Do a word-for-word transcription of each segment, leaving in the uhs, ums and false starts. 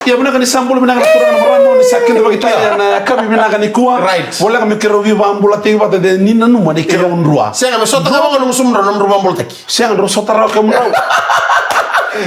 Ia, vinaka ni sa bula vinaka na turaga na marama, ni sa kidavaki tale na yakavi vinaka nikua. Right. Voleka me keirau veivakabulataki vata de ni nanuma ni keirau drua. Sega, me sota ka vaka na gusumudra na drua vakabulataki. Sega, drau sota rawa kemudrau.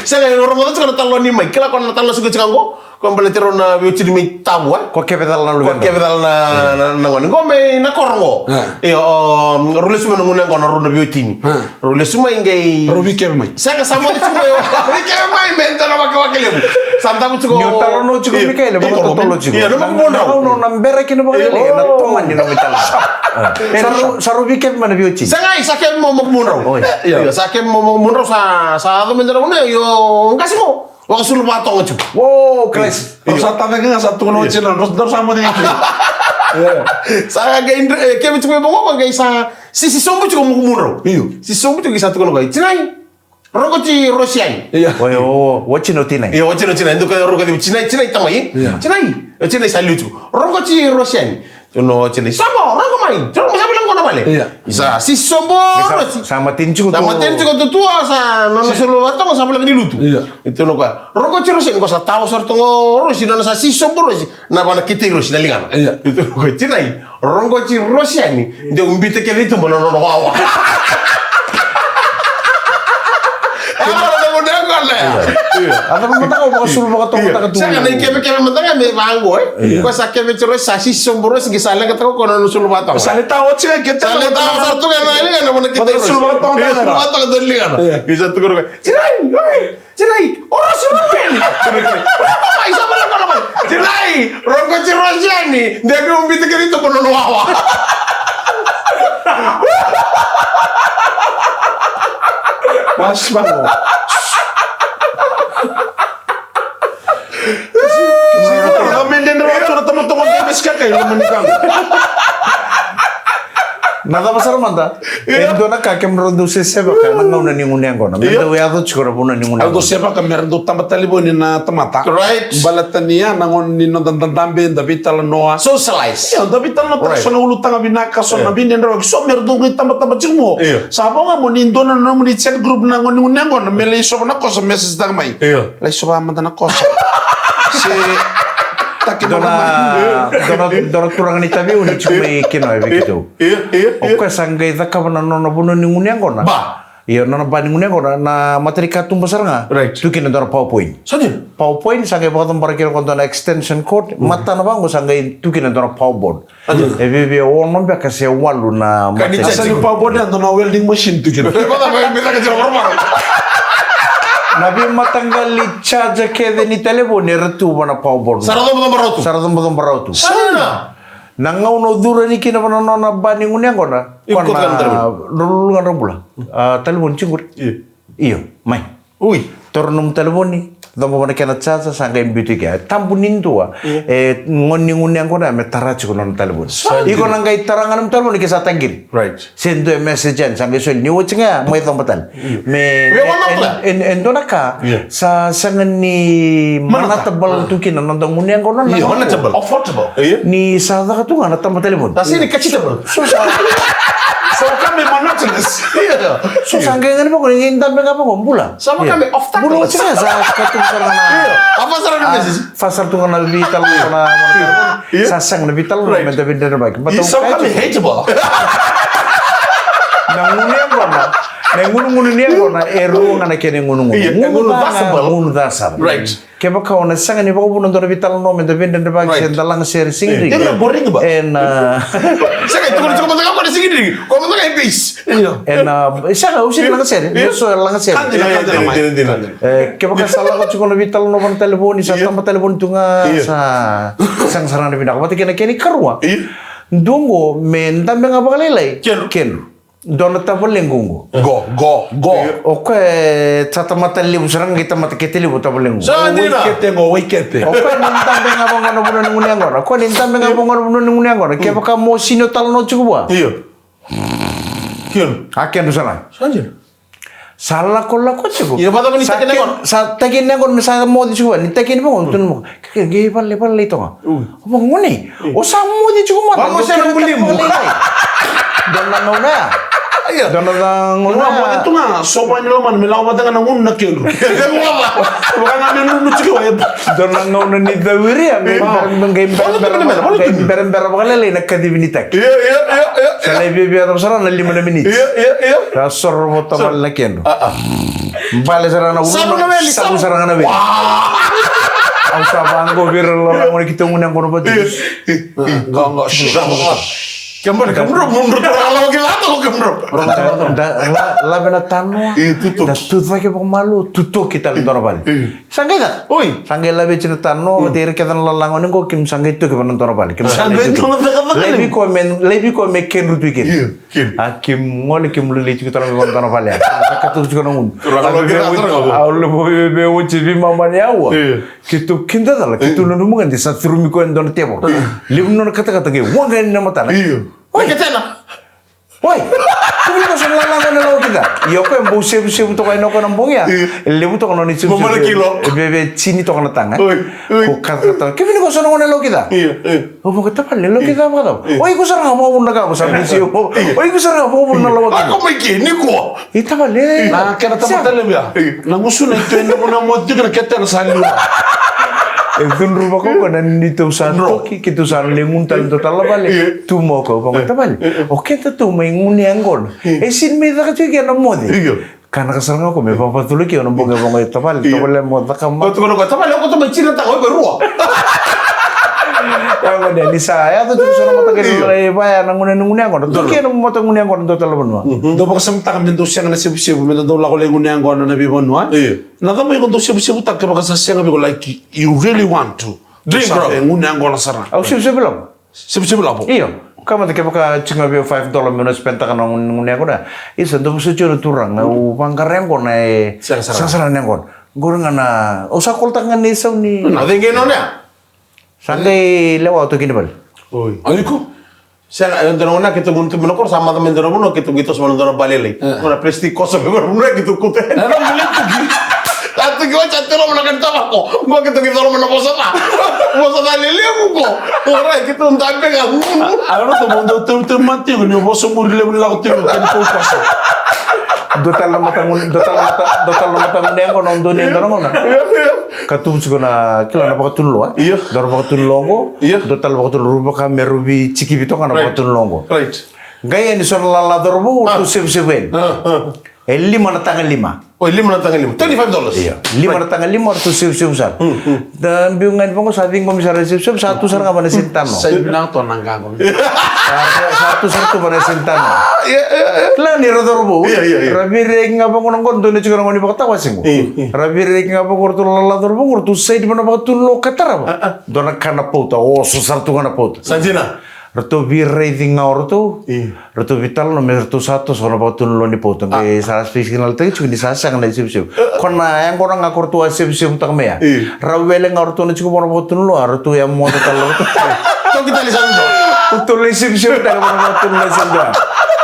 Sega, e rogoca tiko na talanoa ni mai. Kila ko na talanoa siko tiko qo. Ko baleti rau na veiwatini mai Tavu, e? Ko kevecala na luvena. Ko kevecala na, na, na gone. Qo mai na koro qo. E. Io, o, rau lesu mai na gunu yaqona rau na veiwatini. E. Rau lesu mai qai. Rau veikeve mai. Sega, sa moce tiko mai. Veikeve mai, me dua na wakewake levu. Sa tabu tiko. Ni o talanoa tiko, Mikaele, io, vakatotolo tiko. Io, na makubudrau. Na, na, na bera kina vakalailai, na tomani na mai talanoa. Sa rau, sa rau veikeve mai na veiwatini. Sega, sa keve mai makubudrau. Oi. Io, sa keve mai makubudrau, sa, sa yaco mai dua na gunu, io, qasi qo. Vakasulu vakatoga tiko. Wo, Christ. Io. Sa taveka ga sa tukuna o Jina, dou sa moce ga tiko. Sa qai, e, keve tiko mai vaqo, qai sa sisi sobu tiko makubudrau. Io. Sisi sobu tiko, qai sa tukuna o koya, Jinai, roqoti Rosiani. Io. Oi, o, o Jina o Jinai. Io, o Jina o Jinai. Dou ka roqoti Jinai, Jinai tamai. Io. Jinai. O Jinai sa liu tiko. Roqoti Rosiani. Tukuna o Jinai, sobo, rogo mai. Tukuna, sa vila qo na vale. Io. Sa sisi sobu Rosi. Sa mateni tiko tu. Sa mateni tiko tu, tua, sa nona sulu vakatoga, sa voleka ni lutu. Io. Tukuna o koya, roqoti Rosi, qo sa tawa sara tu qo Rosi, nona sa sisi sobu Rosi. Na vana kitei Rosi na ligana. Io. Tukuna o koya, Jinai, roqoti Rosiani, de u biuta kece i tuba na nona wawa. A cava na gunu yaqona ya? Io. A cava na mataka o vakasulu vakatoga tu. Sega, na ikevekeve mataka me vaqo, e? Io. Ko sa keve tiko Rosi, sa sisi sobu Rosi, qai sa leqataka o koya na nona sulu vakatoga. Sa leqataka oti ga kece. Sa leqataka oti ga na ligana, na vana kitei Rosi. Sulu vakatoga. Sulu vakatoga na ligana. Io. Qai sa tukuna o koya, Jinai, oi, Jinai, o Rosi, o Rosi. Rogo mai, sa vale, rogo mai. Jinai, roqoti Rosiani, de u biuta kece i tuba na nona wawa. Mas, mas. Na cava sara mada? E dua na ka kemudrau dau se sevaka na gauna ni gunu yaqona. Me dau yaco tiko na vanua ni gunu yaqona. Au dau sevaka me ra dau taba talevoni na tamata. Right. Baleta ni ya na gauna ni noda dadabe, da veitalanoa. Socialize. Io, da veitalanoa tale so na ulutaga vinaka, so na veidredrevaki, so me ra dau qai tabataba tiko mo. Io. Sa vo ga mo ni dua na nomuni chat group na gauna ni gunu yaqona, me lai sova na kosa, message taka mai. Io. Lai sova mada na kosa. Se taki mada mai. Dua na, dua na turaga ni Taveuni tiko mai kina e vei keitou. Io, io, io. O koya sa qai cakava na nona vanua ni gunu yaqona. Ba. Io, nona ba ni gunu yaqona, na matanikatuba sara ga. Right. Tu kina dua na PowerPoint. Sa dina. PowerPoint sa qai vakacobara kina ko dua na extension cord. Mm. Matana vaqo sa qai tu kina dua na PowerBoard. Sa dina. E viavia ono beka se walu na mataqali. Sa ni PowerBoard ya dua na welding machine tu kina. Na veimataqali charger kece ni talevoni era tu va na PowerBoard. Sa ra cobacoba rau tu. Sa ra cobacoba rau tu. Sa dina. Na gauna o curu yani kina va na nona ba ni gunu yaqona. Iko na luluqa na bula. A, talevoni tiko qori. Io. Io, mai. Ui. Toro nomu talevoni, coba va na kena charger, sa qai biuti kea. Tabu ni dua. Io. E, gone ni gunu yaqona me tara tiko nona talevoni. Sa dina. Iko na qai tara ga nomu talevoni ke sa taqiri. Right. Se dua e message yani, sa qai soli ni oti ga ya, mai coba tale. Io. Me, e, e, e dua na ka, io, sa sega ni manateable tu kina na noda gunu yaqona. Io, manateable. Affordable. Io. Ni sa caka tu ga na taba talevoni. Sa sega ni kachitable. So sa, so ka me monotonous. Io. So sa qai ga ni vaqo, ni dabe ga vaqo, bula. Sa vaka me off target. Bula oti ga, sa ka tu sara na. Io. A fa sara na message. Fa sara tu ga na veitalanoa na, na, na, io, sa sega na veitalanoa, right, me da veidredrevaki. But io, sa vaka me hateable. Na gunu yaqona, na gunugunu ni yaqona, e rua ga na kena gunugunu. Io, e gunu ca sara. Gunu ca sara. Right. Kevaka o na sega ni vakavuna dua na veitalanoa me da veidredrevaki, right, se da lagasere, sega ni dina. Io, boring ba. Ena, sega, tukuna tiko mada ga ko na sega ni dina. Ko mada ga e base. Io. Ena, sega, au sega ni lagasere. Io. Au sega ni lagasere. Ka dina, ka dina, ka dina, ka dina. E, kevaka sa lako tiko na veitalanoa va na talevoni, sa, io, taba talevoni tu ga, io, sa sega sara na vinaka. Vata kei na kena ikarua. Io. Dua qo me dabe ga vakalailai. Kedru. Kedru. Dua na tavalequ qo. Qo, qo, qo. Io. O koya e sa tamata levu sara ga, qai tamata kete levu tavalequ. Sa dina. Waikete qo, waikete. O koya ni dabe ga vaqo na vanua ni gunu yaqona. O koya ni dabe ga vaqo na vanua ni gunu yaqona. Kevaka mo sega ni talanoa tiko vua. Io. Kedru. A kedru sara. Sa dina. Sa lakolako tiko. Io, vata ni sa takina ke-, qo. Sa takina qo me sa moce tiko, ni takina qo, tu mo. Ke, ke, vale, vale toka. Ui. Vaqo ni. Ui. O sa moce tiko mada. Vaqo sa na bulimu. Dua na gauna ya. Ia. Dua na gauna. Nga moce tu ga, sova ni lomana me lako vata ga na gunu na kedru. Vaka ga me nunu tiko e. Dua na gauna ni cawiri, a, qai bera, qai bera, qai berabera vakalailai na kacivi ni taki. Ia, ia, ia, ia. Sa lai viavia cava sara na lima na miniti. Ia, ia, ia. Sa soro vata vale na kedru. Bale sara na gunu, savu sara ga na veli. Au sa vaqo vei ira na lalaga ni keitou gunu yaqona vata. Ia, ia, ia. Ga, ga, ga. Kemudrou, kemudrou, mudrou, toro lako kina, toro kemudrou. Da, da, la, lave na tanoa. Io, tutoki. Da tucake vakamalua, tutoki tale dua na vale. Io. Sa qai caka. Oi. Sa qai laveti na tanoa, vata ira kece na lalaga ni qo, keimami sa qai toki vana dua na vale. Keimami sa qai toki. Laivi koya me, laivi koya me kedru tu i keri. Io, kedru. A, keimami gole, keimami lelei tiko tale mai vana dua na vale. Sa katuva tiko na gunu. Toro lako kina, toro lako. Au levu veve oti veimama ni aua. Io. Keitou kidacala, keitou nanuma ga de sa curumi koya e dua na tevoro. Levu nona katakata qai waqa yani na matana. Io. Oi. Kei tena. Oi. Kemuni ko so na lalaga na lawa kida. Io, koya bau sevusevu toka ena koya na bogi ya. Io. Levu toka nona isevusevu. Mamana kilo. Veve tini toka na taga. Oi, oi. Ko katakata. Kemuni ko so na gone lawa kida. Io, io. O vaka tavale, lawa kida vakacava. Io. Oi, ko sara ga vakavuna na ka, ko sa misi. Io. Oi, ko sara ga vakavuna na lawa kida. Ako mai ke, ni ko. E tavale. Na kena tamata levu ya. Na gusuna e tu e dua na moce tiko na ketena sa liwa. E cudru vaka oqo na neitou sa toki, keitou sa lai gunu tale dua tale na vale. Tu mai o koya, vaka tavale. O keda tou mai gunu yaqona. E sini mai caka tiko kina na moce. Ka na ka sara ga o koya me vakavacula kina na bogi vaka oqo, tavale, tavale mo caka mai. Ko tukuna o koya, tavale, o koya tou mai tini na taga, o iko e rua. Ia gone, ni sa yaco tiko so na mataqali lai vaya na gunu, na gunu yaqona. Dou kei na mataqali gunu yaqona dua tale na vanua. Dou vakasamataka me dou sega na sevusevu, me dou lako lai gunu yaqona na veivanua. Io. Na cava iko dau sevusevutaka kevaka sa sega vei iko, like, you really want to. Drink, bro. Sa vei gunu yaqona sara. Au sevusevu lavo. Sevusevu lavo. Io. Ka mada kevaka tiko ga vei au five dollar meu na spendtaka na gunu, gunu yaqona. Isa, dou vosoti au na turaga, au vaqara yaqona e. Sega sara. Sega sara na yaqona. Qori ga na, au sa kolotaka ga na isau ni. Na cei qai nona ya? Sa qai lewa au toki ni vale. Oi. Aiko. Sega, e dua na gauna keitou gunu tu mai na koro, sa maca mai dua na vanua, keitou qai toso mai na dua na bale lailai. E. Dua na plastic koso mai na vanua keitou kauta. E, na bale tuki. Sa tuki oti, sa tu loma na ka ni tavako. Qo keitou qai colo mai na vosa ca. Vosa ca lelevu qo. Ora keitou dabe ga. A, a, ratou mo dau teuteu mate qo ni vosa muri levu ni lako tiko ka ni kou koso. Dua tale na mataqali, dua tale na mata, dua tale na mataqali yaqona, dua ni yaqona. Ia, ia. Ka tu tiko na kila na vakatunuloa. Ia. Dua na vakatunuloa qo. Ia. Dua tale vakatunuloa, rau vaka me rau veitikivi toka na vakatunuloa qo. Right. Qai yani so na lala cauravou, ratou sevusevu yani. A, a. E lima na taga lima. O, lima na taga lima. Twenty-five dollars. Ia. Lima na taga lima, ratou sevusevu sara. Hmm, hmm. Da biu ga ni vaqo sa ciqomi sara na sevusevu, sa tu sara ga va na sentano. Sa i vinaka tu na qaqo. Sa, sa tu sara tu va na sentano. Ia, ia, ia. Kila ni ra cauravou. Ia, ia, ia. Ra veiraiyaki ga vaqo na qo, dua ni tiko na gone ni vakatawase qo. Ia, ia. Ra veiraiyaki ga vaqo ratou lala cauravou qo, ratou saidi va na vakatunuloa ka tarava. A, a. Dua na ka na pauta, oso sara tu ga na pauta. Sa dina. Ratou veiraici ga o ratou. Io. Ratou veitalanoa me ratou sa toso na vakatunuloa ni pauta. Qai sa veisinalitaki tiko ni sa sega na isevusevu. Ko na yaqona ga ko ratou a sevusevutaka mai ya. Io. Ra wele ga o ratou na tiko vua na vakatunuloa, ratou yamoda tale ratou. Toki tale sa dua. Ratou lai sevusevutaka vua na vakatunuloa sa dua.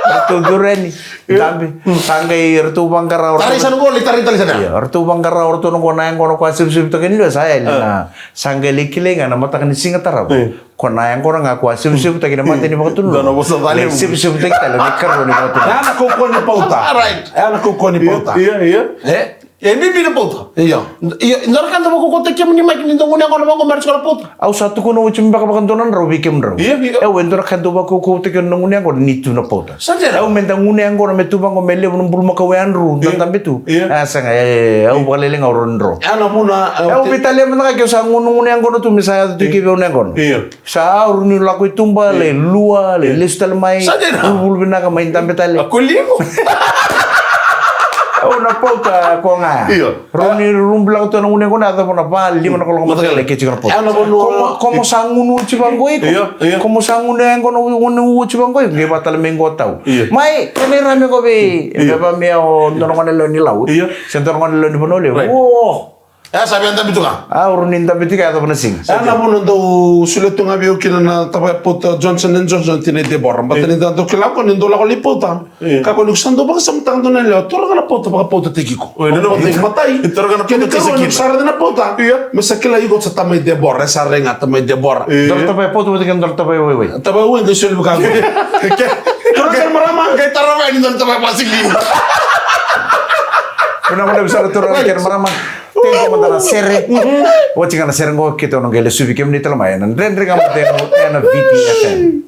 Ratou curu yani. Io. Dabe. Sa qai ratou vaqara o ratou. Tarai sa na qo, lai tarai tale sa na. Io, ratou vaqara o ratou na qo na yaqona ko a sevusevutaka ni lewe sa yali na. Sa qai lai kilai ga na mataka ni siga tarava. Io. Ko na yaqona ga ko a sevusevutaki na mata ni vakatunuloa. Dua na vosa ca levu. Sevusevutaki tale na ikarua ni vakatunuloa. Ya na kaukauwa ni pauta. Right. Ya na kaukauwa ni pauta. Ia, ia. E? E bibi na pauta. Ia. Ia, dua na ka dau vakaukauwataki kemuni mai ni dau gunu yaqona vaqo me ra tiko na pauta. Au sa tukuna oti me vakavaka dua na drau vei kemudrau. Ia, ia. Au e dua na ka dau vakaukauwataki au na gunu yaqona ni tu na pauta. Sa dina. Au me da gunu yaqona me tu vaqo me levu na bulumakau e yadru, da dabe tu. Ia. A, sega, e, au vakalailai ga au rawa ni dro. Ya na vuna, e, au veitalia mada ga ke au sa gunu, gunu yaqona tu me sa yaco tu i ke vei au na yaqona. Ia. Sa au rawa ni lako i tuba, lai lua, lai lesu tale mai. Sa dina. Vuluvulu vinaka mai dabe tale. A ko ligo. Au na pauta ko ga. Io. Rawa ni rubu lako tu na gunu yaqona, yacova na va, lima na kaloko mataka lailai ke tiko na pauta. Ko mo, ko mo sa gunu oti vaqo iko. Io, io. Ko mo sa gunu yaqona, gunu oti vaqo iko. Qai va tale mai qo tau. Io. Mai, kena irame ko vei. Io. Veva mai o dua na gone lewe ni Lau. Io. Se dua na gone lewe ni Vanua Levu. Right. Wo. E, sa via dabe tu ga. A, au rawa ni dabe tiko, yacova na siga. E, na vuna dau solia tu ga vei au kina na tavaya pauta Johnson and Johnson, tina i Debora. Baleta ni da dau kila ko ni dau lako lai pauta. Io. Ka ko ni ko sa dau vakasamataka dua na lewa, toro ga na pauta, vakapautataki iko. Oi, na, na, matai. Toro ga na pauta. Kena ikarua ni ko sa raica na pauta. Io. Me sa kila iko sa tamai Debora, e sa rai ga tamai Debora. Io. Dua na tavaya pauta vata kei na dua na tavaya waiwai. Tavaya waiwai qai soli vaka qo. Ke, ke, Kei marama. Kei tarava ni dua na tavaya vakasigini. Vinaka vakalevu sara turaga kei na marama. Tiko mada na sere. Oti ga na sere qo keitou na qai lesuvi kemuni tale mai ena Dredre Ga Mo Cegu ena Viti F M.